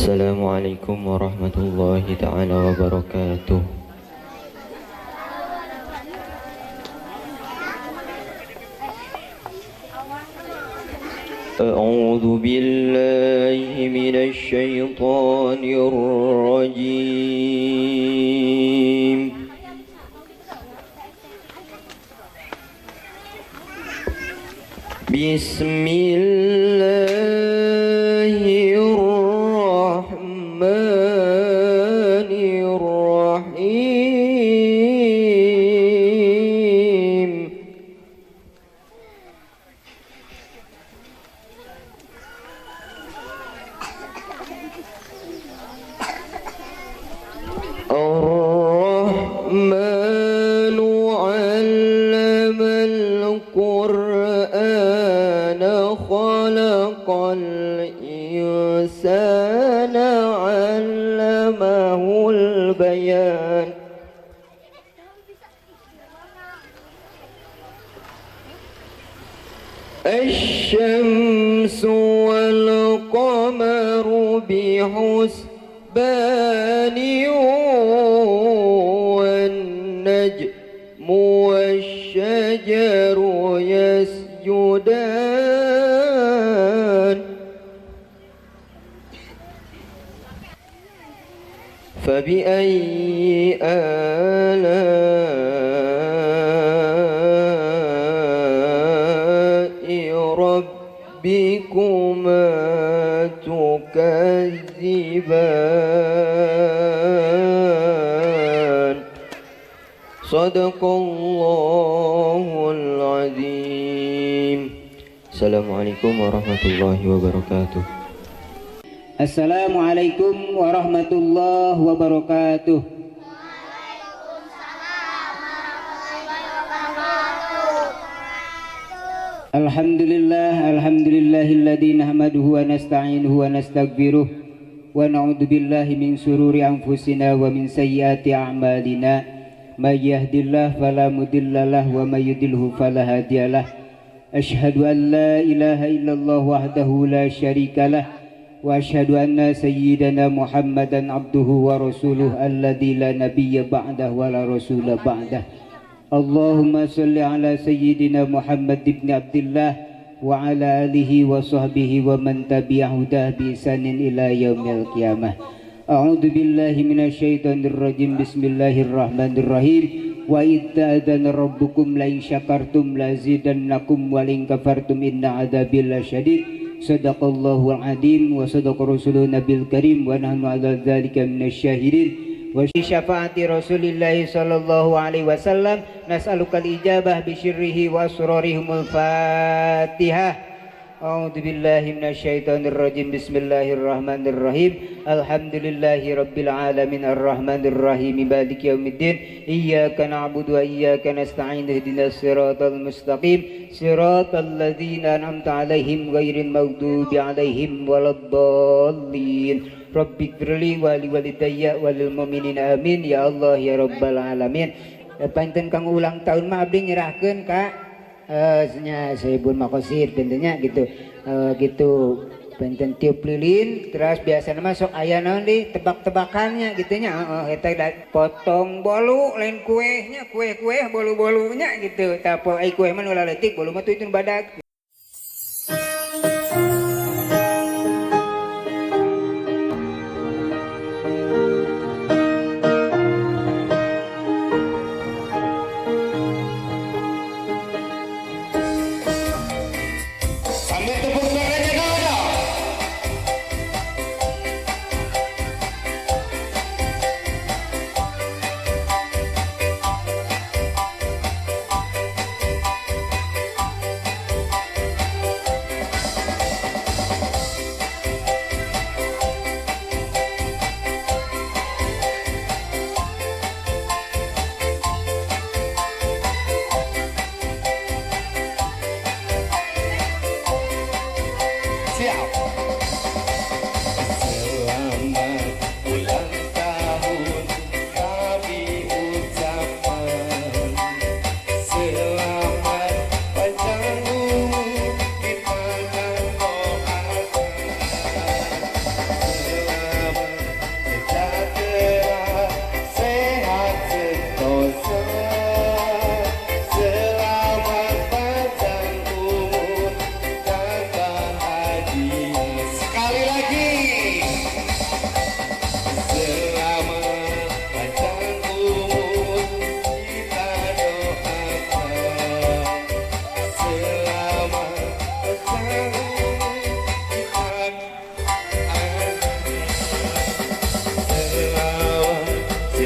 Assalamualaikum warahmatullahi taala wabarakatuh. أعوذ بالله من الشيطان الرجيم. بسم الله الرحمن الرحيم. الرحمن علم القرآن خلق الإنسان علمه البيان. الشمس والقمر بحسبان والنجم والشجر يسجدان. فبأي آلاء ربكما تكذبان. صدق الله العظيم. Assalamualaikum warahmatullahi wabarakatuh. Assalamualaikum warahmatullahi wabarakatuh. Alhamdulillah, alhamdulillahilladzi nahmaduhu wa nasta'inuhu wa nastaghfiruh wa na'udzu billahi min sururi anfusina wa min sayyiati a'malina. May yahdihillahu fala mudhillalah wa may yudlilhu fala hadiyalah. Asyhadu an la ilaha illallah wahdahu la syarikalah wa asyhadu anna sayyidana Muhammadan abduhu wa rasuluh alladzi la nabiyya ba'dahu wa la rasula ba'dah. Allahumma salli ala sayyidina Muhammad ibn Abdullah wa ala alihi wa sahbihi wa man tabi'a hudah bi ihsanin ila yaumil qiyamah. A'udzu billahi minasyaitonir rajim. Bismillahirrahmanirrahim. Wa idz ta'adzana rabbukum la in syakartum la azidannakum wa la in kafartum inna adzabi lasyadid. Sadaqallahul azim wa sadaqa rasuluhun nabil karim wa nahnu ala dzalika minasyahidin. Wa syafaati Rasulillahi sallallahu alaihi wasallam nas'aluka al-ijabah bi syirrihi wa asrarihimul Fatihah. A'udzu billahi minasyaitonir rajim. Bismillahirrahmanirrahim. Alhamdulillahi rabbil alamin arrahmanir rahim maliki yaumiddin. Iyyaka na'budu wa iyyaka nasta'in ihdinas siratal mustaqim siratal ladzina an'amta 'alaihim ghairil maghdubi 'alaihim waladdallin. Rabbighfirli wa liwalidayya walil mu'minina amin ya Allah ya rabbal alamin. Panten kang ulang tahun mah abdi nyerahkeun ka nya Sohibul Maqasid bentennya gitu, gitu benten tiup lilin terus biasanya masuk aya naon di tebak-tebakannya gitu nya, eta potong bolu lain kuehnya, kue-kue bolu-bolunya gitu, tapi ai kue mah nu laletik, bolu mah tuh itu badag. Sambil tepuk tangannya dulu dong.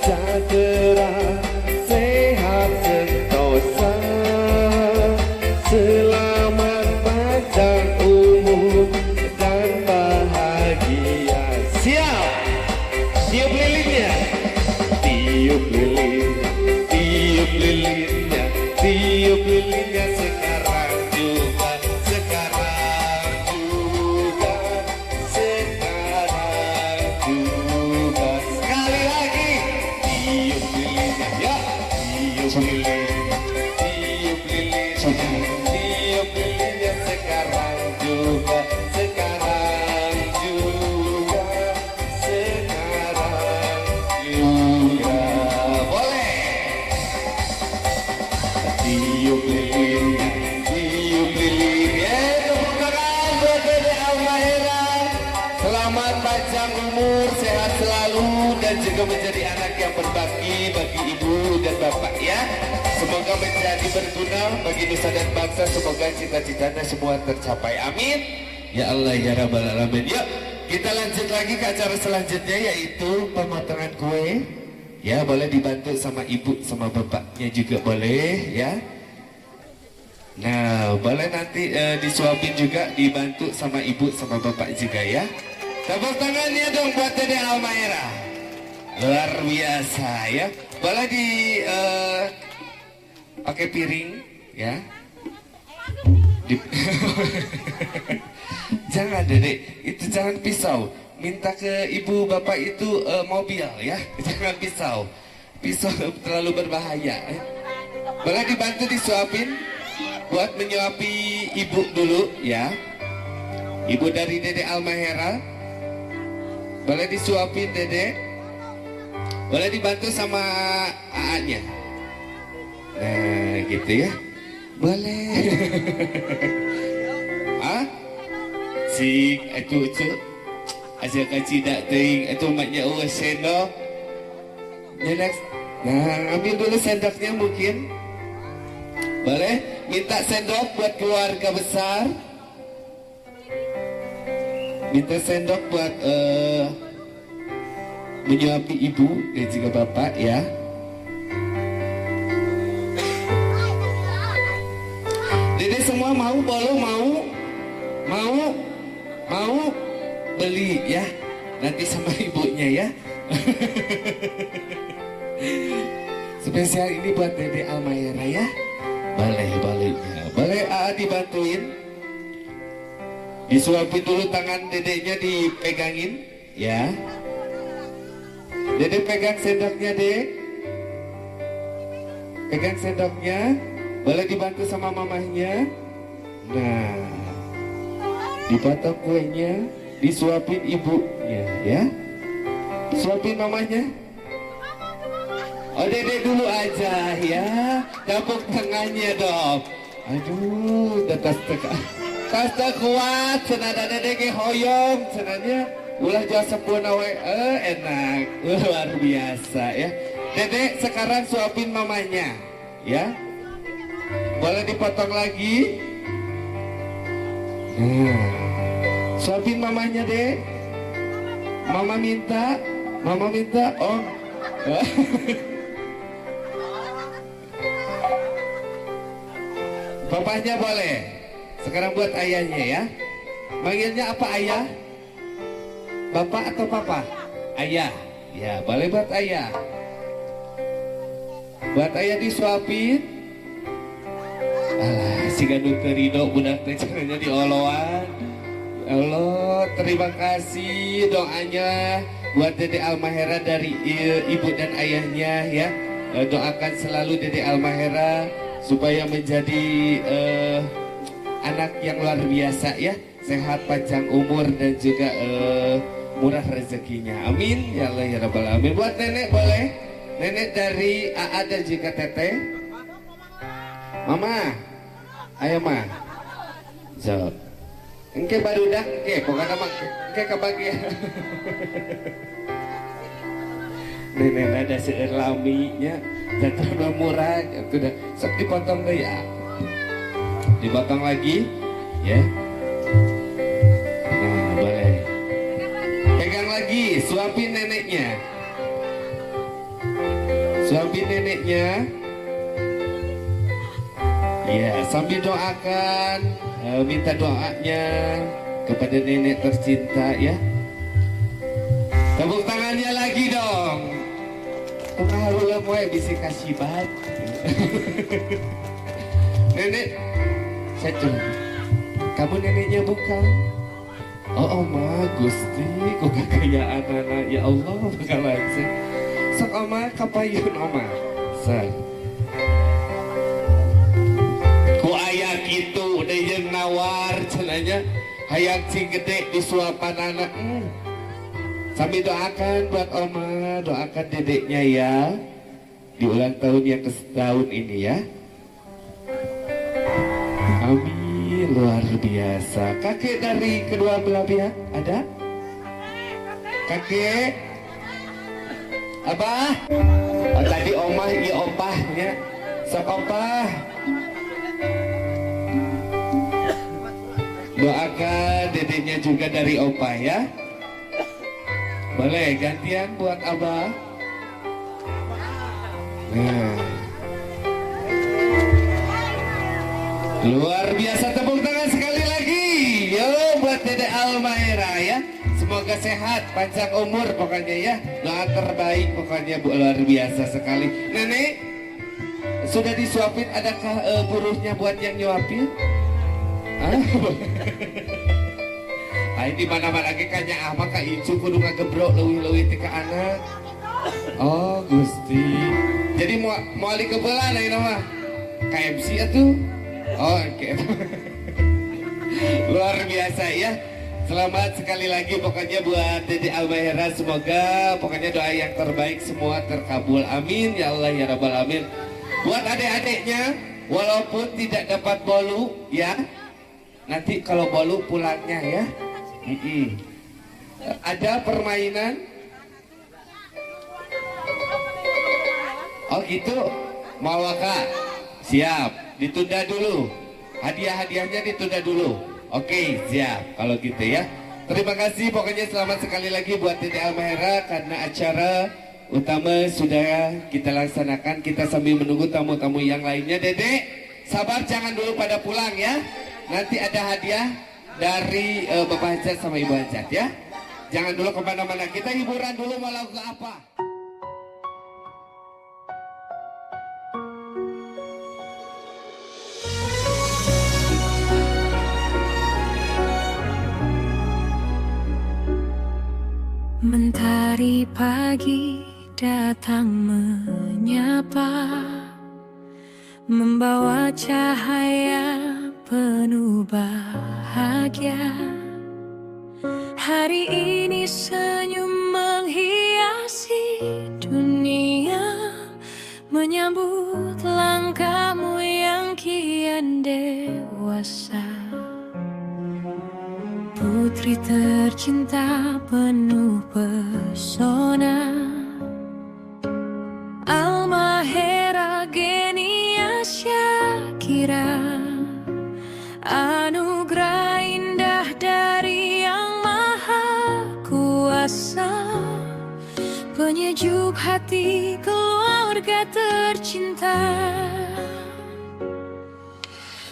Sejahtera, sehat sentosa, selamat panjang umur dan bahagia. Siap, tiup lilinnya, tiup lilinnya, tiup lilinnya, tiup lilinnya sekarang juga, sekarang juga, sekarang juga. Sekali lagi, tiup lilinnya, ya, tiup lilinnya, tiup lilinnya, tiup lilinnya sekarang juga, sekarang juga, sekarang juga. Boleh. Tiup lilinnya, tiup lilinnya. Tepuk tangan buat Dede Almahera. Selamat panjang umur, sehat selalu, dan juga menjadi anak yang berbakti bagi ibu dan bapak ya. Semoga menjadi berguna bagi nusa dan bangsa. Semoga cita-citanya semua tercapai. Amin. Ya Allah ya Rabbal Alamin. Yuk, kita lanjut lagi ke acara selanjutnya, yaitu pemotongan kue. Ya, boleh dibantu sama ibu sama bapaknya juga boleh ya. Nah, boleh nanti disuapin juga, dibantu sama ibu sama bapak juga ya. Tepuk tangannya dong buat Dede Almaira. Luar biasa ya. Boleh di pakai piring ya. Jangan Dede, itu jangan pisau. Minta ke ibu bapak itu mobil ya, jangan pisau. Pisau terlalu berbahaya. Ya. Boleh dibantu disuapin buat menyuapi ibu dulu ya. Ibu dari Dede Almahera. Boleh disuapin Dede. Boleh dibantu sama AA-nya. Nah, gitu ya. Boleh. Ah? Cik, itu cuk. Aja kacida teuing itu maknya eueuh sendok. Ya, next. Nah, ambil dulu sendoknya mungkin. Boleh minta sendok buat keluarga besar. Minta sendok buat menyuapi ibu dan juga bapak ya. Dede semua mau, bolu mau, mau, mau beli ya. Nanti sama ibunya ya. Spesial ini buat Dede Almayra ya. Boleh, boleh. Boleh AA dibantuin. Disuapin dulu tangan dedeknya, dipegangin ya. Dede pegang sendoknya, Dek. Pegang sendoknya. Boleh dibantu sama mamahnya. Nah, dipotong kuenya, disuapin ibunya ya. Suapin mamahnya. Oh, Dede dulu aja ya. Tepuk tangannya dong. Aduh, tas teka. Tas kuat, senada Dede ge hoyong, senanya ulah jauh sempurna we. Enak, luar biasa ya. Dede sekarang suapin mamanya ya. Boleh dipotong lagi. Nah, suapin mamanya, Dek. Mama minta, mama minta. Oh. Bapaknya boleh. Sekarang buat ayahnya ya. Manggilnya apa ayah? Bapak atau papa? Ayah. Ya, boleh buat ayah. Buat ayah disuapin. Alah, si gandung terido budak teh caranya dioloan. Allah, terima kasih doanya buat Dede Almahera dari ibu dan ayahnya ya. Doakan selalu Dede Almahera supaya menjadi anak yang luar biasa ya, sehat panjang umur dan juga murah rezekinya. Amin ya Allah ya Rabbal Alamin. Buat nenek boleh, nenek dari AA dan juga Teteh. Mama, ayo ma. So, engke barudak engke, pokoknya mah engke kebagian. Nenek ada seueur laminya, jatuh murah, itu dah. Sok dipotong deh ya. Dipotong lagi, ya. Nah, boleh. Pegang lagi, suapin neneknya. Suapin neneknya. Ya, sambil doakan, minta doanya kepada nenek tercinta ya. Tepuk tangannya lagi dong. Pengaruh moe bisa kasih bat. Nenek, satu. Kamu neneknya bukan? Oh, oma, Gusti, kok kekayaan anak ya Allah bakal aja. Sok oma kapayun oma. Sok. Ku aya kitu deui nawar cenanya hayang cing gede disuapan anak. Sambil doakan buat oma, doakan dedeknya ya di ulang tahun yang ke setahun ini ya. Amin, luar biasa. Kakek dari kedua belah pihak ada? Kakek? Abah? Oh, tadi omah, iya opahnya. Sok opah. Doakan dedeknya juga dari opah ya. Boleh gantian buat abah. Nah, luar biasa, tepuk tangan sekali lagi. Yo buat Dede Almaera ya. Semoga sehat, panjang umur pokoknya ya. Doa terbaik pokoknya Bu, luar biasa sekali. Nenek sudah disuapin, adakah buruhnya buat yang nyuapin? Ayo di mana-mana lagi kanya ahma ka icu kudu ngagebrok leuwih-leuwih ti ka anak. Oh Gusti. Jadi mau ali kebelah ayeuna mah. KMC atuh. Oh, oke. Luar biasa ya. Selamat sekali lagi pokoknya buat Dede Almaera, semoga pokoknya doa yang terbaik semua terkabul. Amin ya Allah ya Rabbal Alamin. Buat adik-adiknya walaupun tidak dapat bolu ya. Nanti kalau bolu pulangnya ya. Ada permainan? Oh gitu, mau kak? Siap, ditunda dulu. Hadiah-hadiahnya ditunda dulu. Oke, siap kalau gitu ya. Terima kasih pokoknya, selamat sekali lagi buat Dede Almaera karena acara utama sudah kita laksanakan. Kita sambil menunggu tamu-tamu yang lainnya. Dede, sabar jangan dulu pada pulang ya. Nanti ada hadiah dari Bapak Hajat sama Ibu Hajat ya. Jangan dulu kemana-mana, kita hiburan dulu mau lagu apa. Mentari pagi datang menyapa, membawa cahaya penuh bahagia. Hari ini senyum menghiasi dunia, menyambut langkahmu yang kian dewasa. Putri tercinta penuh pesona, Almahera Genia Syakira, anugerah indah dari Yang Maha Kuasa, penyejuk hati keluarga tercinta.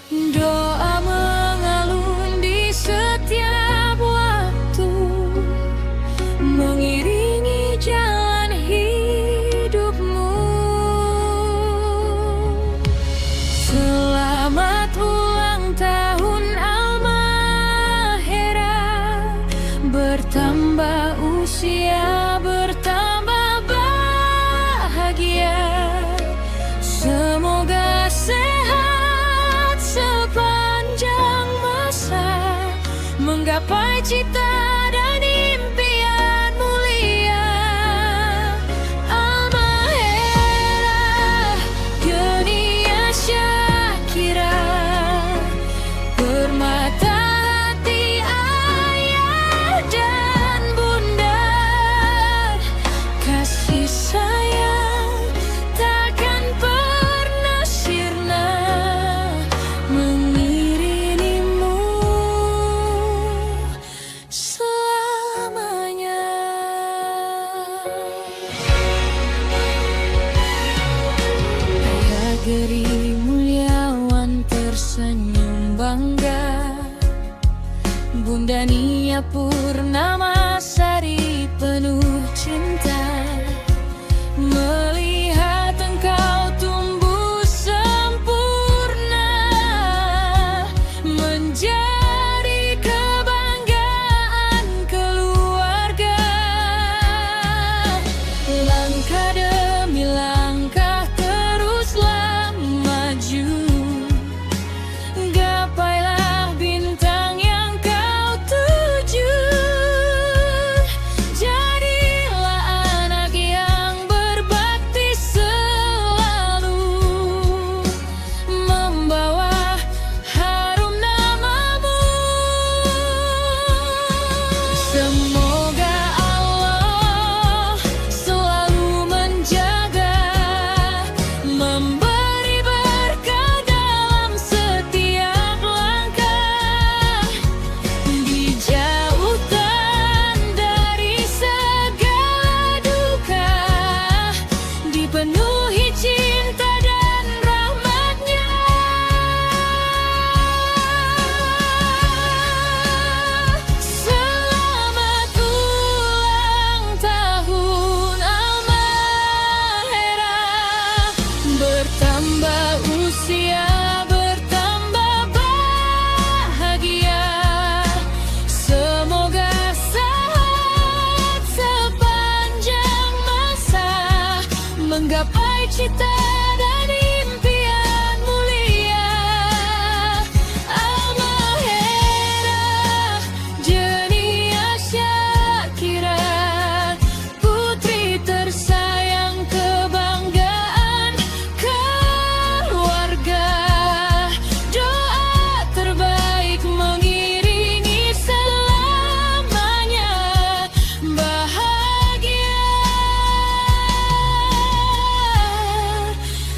Doa mengalun di setiap waktu, mengiringi jalan hidupmu. Selamat ulang tahun Almahera, bertambah usia, bertambah bahagia. Semoga sehat sepanjang masa, menggapai cita dan impian mulia. Almahera Genia Syakira, permata hati ayah dan bunda. Negeri Mulyawan tersenyum bangga. Bunda Nia Purnamasari penuh cinta, melihat engkau tumbuh sempurna, menjadi kebanggaan keluarga. Langkah demi langkah teruslah maju, gapailah bintang yang kau tuju. Jadilah anak yang berbakti selalu, membawa harum namamu. Semoga Allah selalu menjaga, memberi berkah dalam setiap langkah, dijauhkan dari segala duka, dipenuhi cinta dan rahmatnya. Selamat ulang tahun Almahera, bertambah usia, bertambah bahagia. Semoga sehat sepanjang masa, menggapai cita dan impian mulia. Almahera, Jenia Syakira, putri tersayang kebanggaan keluarga. Doa terbaik mengiringi selamanya, bahagia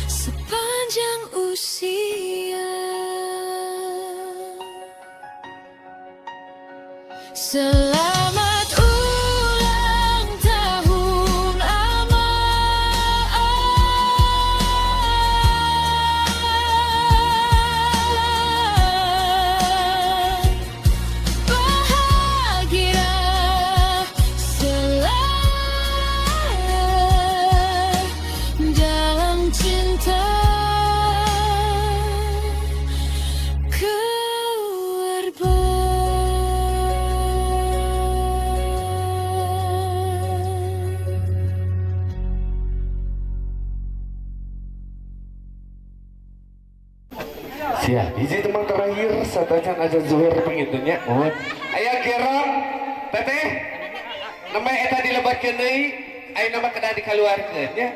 sepanjang usia. Selamat ulang tahun Amal, bahagia selalu dalam cinta keluarga. Siap, hiji teman terakhir satacan aja zuhur panginten nya. Mohon. Aya gerong teteh. Nembe eta dilebatkeun deui, ayeuna mah kedah dikaluarkeun nya.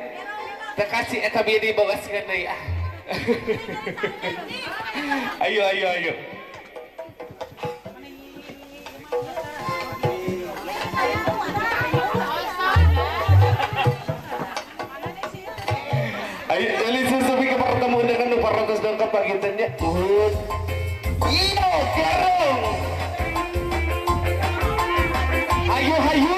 Teu kasih eta bieu dibagaskeun deui ah. Ayo ayo ayo. Ayo ini susupi ke pertemuan dengan nu parantos dongkap panginten nya. Mohon. Iyo gerong. Hayu hayu.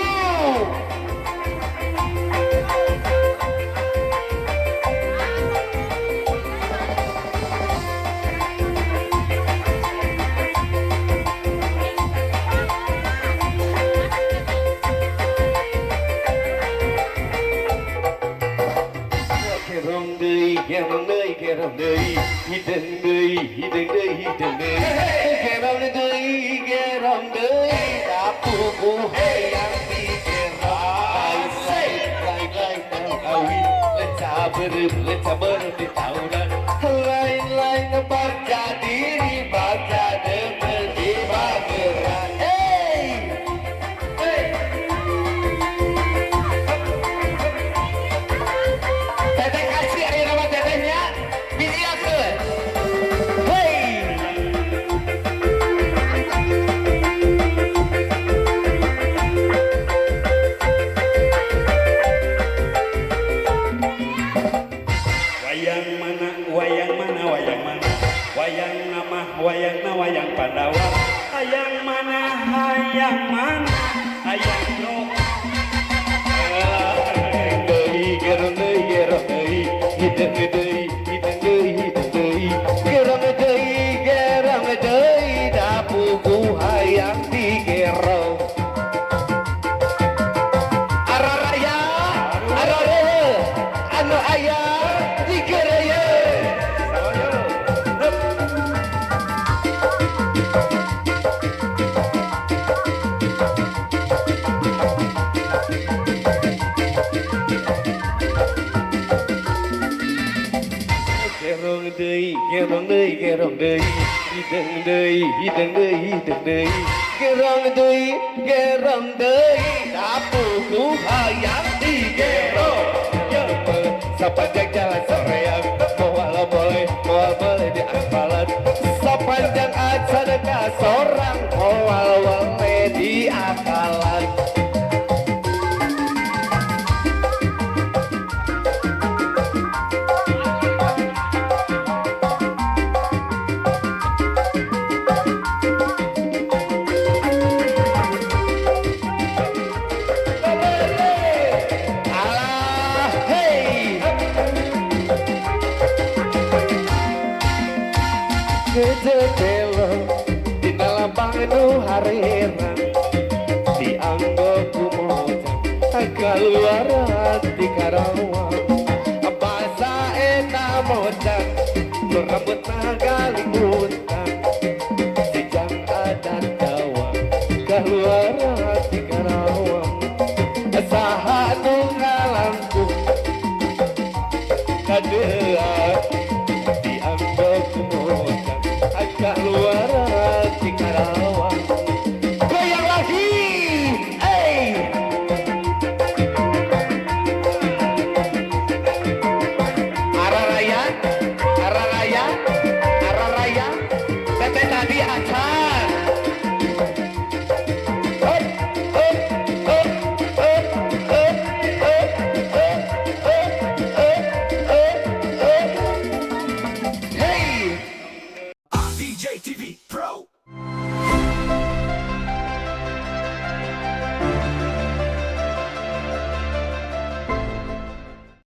Gerong deui, gerong deui, gerong deui, hideung deui, hideung deui, hideung deui. Gerong deui, gerong deui, sapuku hayang digerong. Lain lain lain kawin, leca beureum, leca beureum di taunan. Lain lain baca diri, baca demen di bageran. Hey, hey. Teteh kasih ayo nama tetehnya bisiakeun. Hey. Wayang mana Gerong deui, gerong deui, hideung deui, hideung deui, hideung deui, gerong deui, gerong deui, dapuh ku hayang digerong. Sepanjang jalan soreang, moal boleh, moal boleh di aspalan. Sepanjang acan ka sorang, moal boleh di akalan. Alah, hey. Kejetelo dina lapang nu hareran dianggo ku mojang kaluaran di Karawang. Basa eta mojang nu rambutna galimutan.